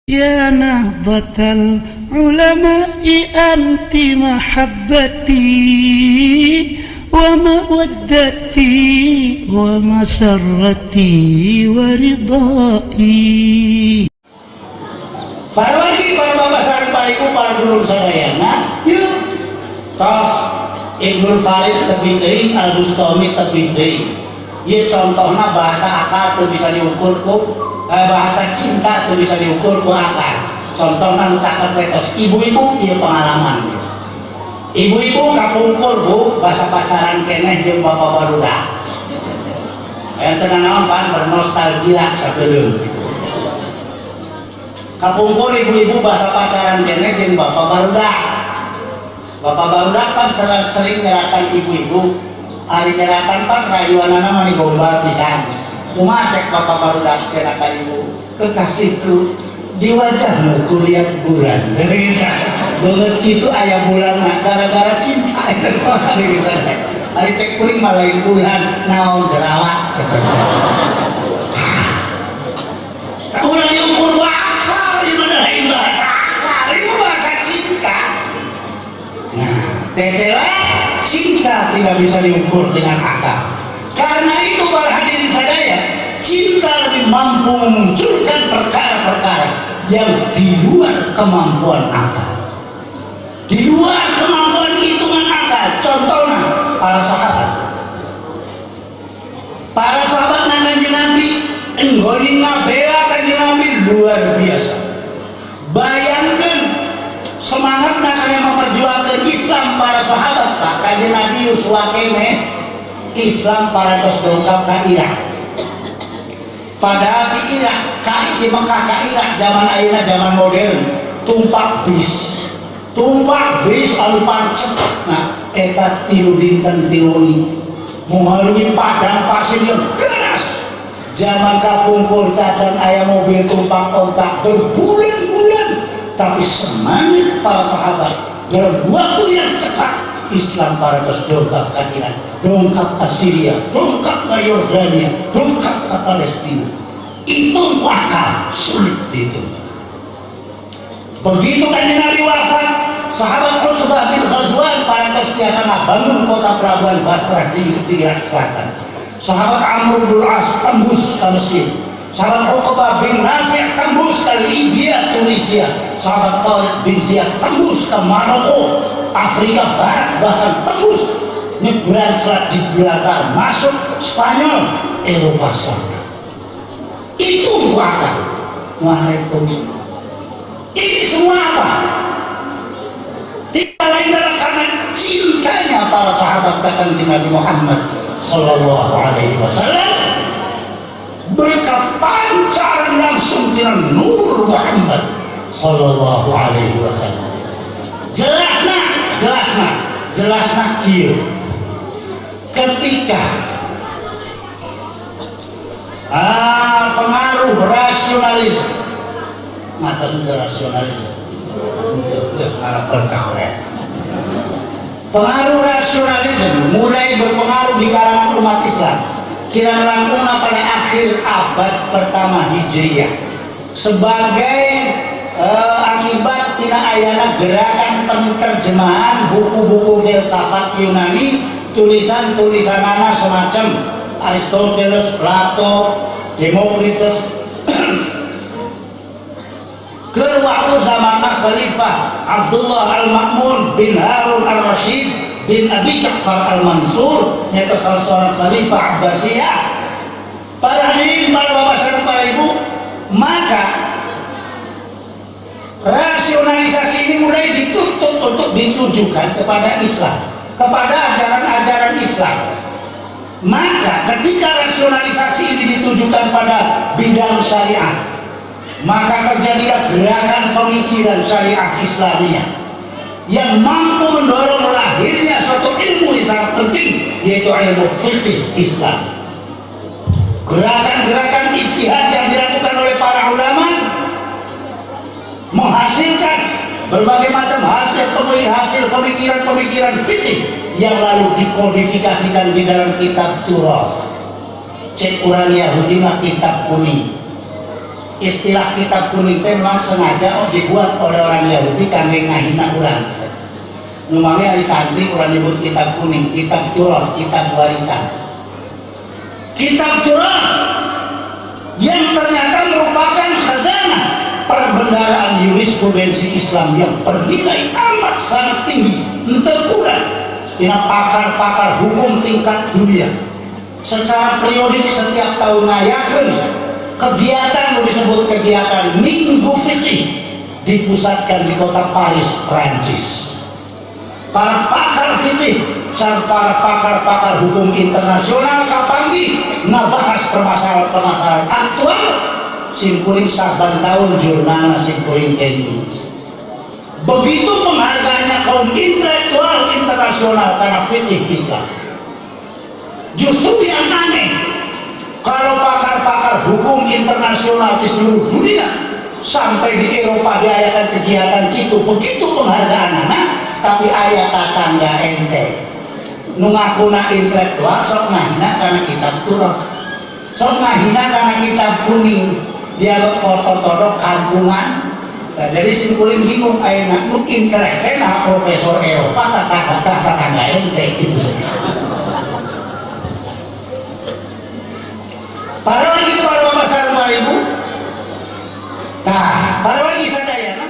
يا نهضة العلماء أنت محبتي ومودتي ومسرتي ورضائي. Para lagi, para bapak sareng para ibu, para dulur sadayana, yuk. Tos Ibnul Farid tebih teuing, Al Bustami tebih teuing. Ieu contohna bahasa akal teu bisa diukur ku bahasa cinta teu bisa diukur ku akal. Contohna nu caket we tos ibu-ibu, ieu pengalaman. Ibu-ibu kapungkur, Bu, bahasa pacaran keneh jeung bapak barudak. Aya teu naon pan bernostalgia sakedeung. Kapungkur ibu-ibu bahasa pacaran keneh jeung bapak barudak. Bapak barudak pan sering nyeratan ibu-ibu. Ari nyeratan pan rayuanana mani gombal pisan. Kumaha cek bapak barudak cenah ka ibu? "Kekasihku, di wajahmu kulihat bulan." Banget gitu aya bulan mah gara-gara cinta itu. Ari cek kuring mah lain bulan, naon, jerawat. Urang diukur akal, ieu mah lain bahasa akal, itu bahasa cinta. Nah, tetela cinta tidak bisa diukur dengan akal. Karena itu, para hadirin sadaya, cinta lebih mampu memunculkan perkara-perkara yang di luar kemampuan akal. Di luar kemampuan hitungan akal. Contohnya para sahabat. Para sahabat nang Kanjeng Nabi, enggone ngabela Kanjeng Nabi luar biasa. Bayangkan semangat kalian memperjuangkan Islam para sahabat, Pak. Kanjeng Nabi yuswa keneh Islam parantos dongkap ka Irak. Padahal di Irak, ka di Mekah ka Irak zaman ayeuna, zaman modern, tumpak bis. Tumpak bis anu pancet. Nah, eta 3 dinten 3 wengi mengharungi padang pasir yang keras. Zaman kapungkur tacan aya mobil, tumpak onta berbulan-bulan, tapi semangat para sahabat dalam waktu yang cepat Islam parantos dongkap ke Iran, dongkap ke Syria, dongkap ke Yordania, dongkap ke Palestina. Itu akal sulit dihitung. Begitu Kanjeng Nabi wafat, sahabat Utbah bin Ghazwan parantos tiasa ngabangun kota pelabuhan Basrah di Irak Selatan. Sahabat Amr bin As tembus ke Mesir. Sahabat Uqbah bin Nafi' tembus ke Libya, Tunisia. Sahabat Tariq bin Ziyad tembus ke Maroko, Afrika Barat, bahkan tembus nyebrang Selat Gibraltar masuk Spanyol, Eropa Selatan. Itu akal. Wah, itu. Ini semua apa? Tidak lain adalah karena cintanya para sahabat ke Kanjeng Nabi Muhammad Sallallahu Alaihi Wasallam. Mereka pancaran langsung dengan Nur Muhammad Sallallahu Alaihi Wasallam. Jelas nak, jelas nak, jelas nak kieu. Ketika pengaruh rasionalisme, mata sudah rasionalisme untuk arah berkawin. Pengaruh rasionalisme mulai berpengaruh di kalangan umat Islam kirang langkungna pada akhir abad pertama Hijriah sebagai akibat tina ayana gerakan penterjemahan buku-buku filsafat Yunani, tulisan-tulisan mana semacam Aristoteles, Plato, Demokritus ke waktu zaman Khalifah Abdullah Al-Ma'mun bin Harun Al-Rashid bin Abi Ja'far Al-Mansur, nyata salah seorang khalifah Abbasiyah. Para hadirin, para bapak serta para ibu, maka rasionalisasi ini mulai ditutup untuk ditujukan kepada Islam, kepada ajaran-ajaran Islam. Maka ketika rasionalisasi ini ditujukan pada bidang syariah, maka terjadilah gerakan pemikiran syariah Islamiyah yang mampu mendorong lahirnya suatu ilmu yang sangat penting, yaitu ilmu fikih Islam. Gerakan-gerakan ijtihad yang dilakukan oleh para ulama menghasilkan berbagai macam hasil hasil pemikiran-pemikiran fikih yang lalu dikodifikasikan di dalam kitab Turath. Cek urang Yahudi mah kitab kuning. Istilah kitab kuning teh memang sengaja, oh, dibuat oleh orang Yahudi kangge ngahina urang. Nu mangi ari santri urang nyebut kitab kuning, kitab turas, kitab warisan. Kitab turas yang ternyata merupakan khazanah perbendaharaan jurisprudensi Islam yang bernilai amat sangat tinggi, henteu kurang tina pakar-pakar hukum tingkat dunia. Secara periodik setiap tahun ngayakeun kegiatan, mau disebut kegiatan Minggu Fikih, dipusatkan di kota Paris, Prancis. Para pakar fikih sareng para pakar-pakar hukum internasional kapanggih ngabahas permasalahan-permasalahan aktual. Simkuring saban tahun jurnal simkuring kenging. Begitu penghargaannya kaum intelektual internasional karena fikih Islam. Justru yang aneh, kalau pakar-pakar hukum internasional di seluruh dunia sampai di Eropa diadakan kegiatan gitu, begitu penghargaan anak, tapi aya tatangga ente nu ngakuna intelektual sok ngahina karena kitab turas, sok ngahina karena kitab kuning, dianggap kotor-kotor kampungan. Nah, jadi simkuring bingung ayeuna nu intelek teh nah profesor Eropa, tetangga tetangga ente gitu. Para lagi, para bapak sareng para ibu, tah para lagi sadayana.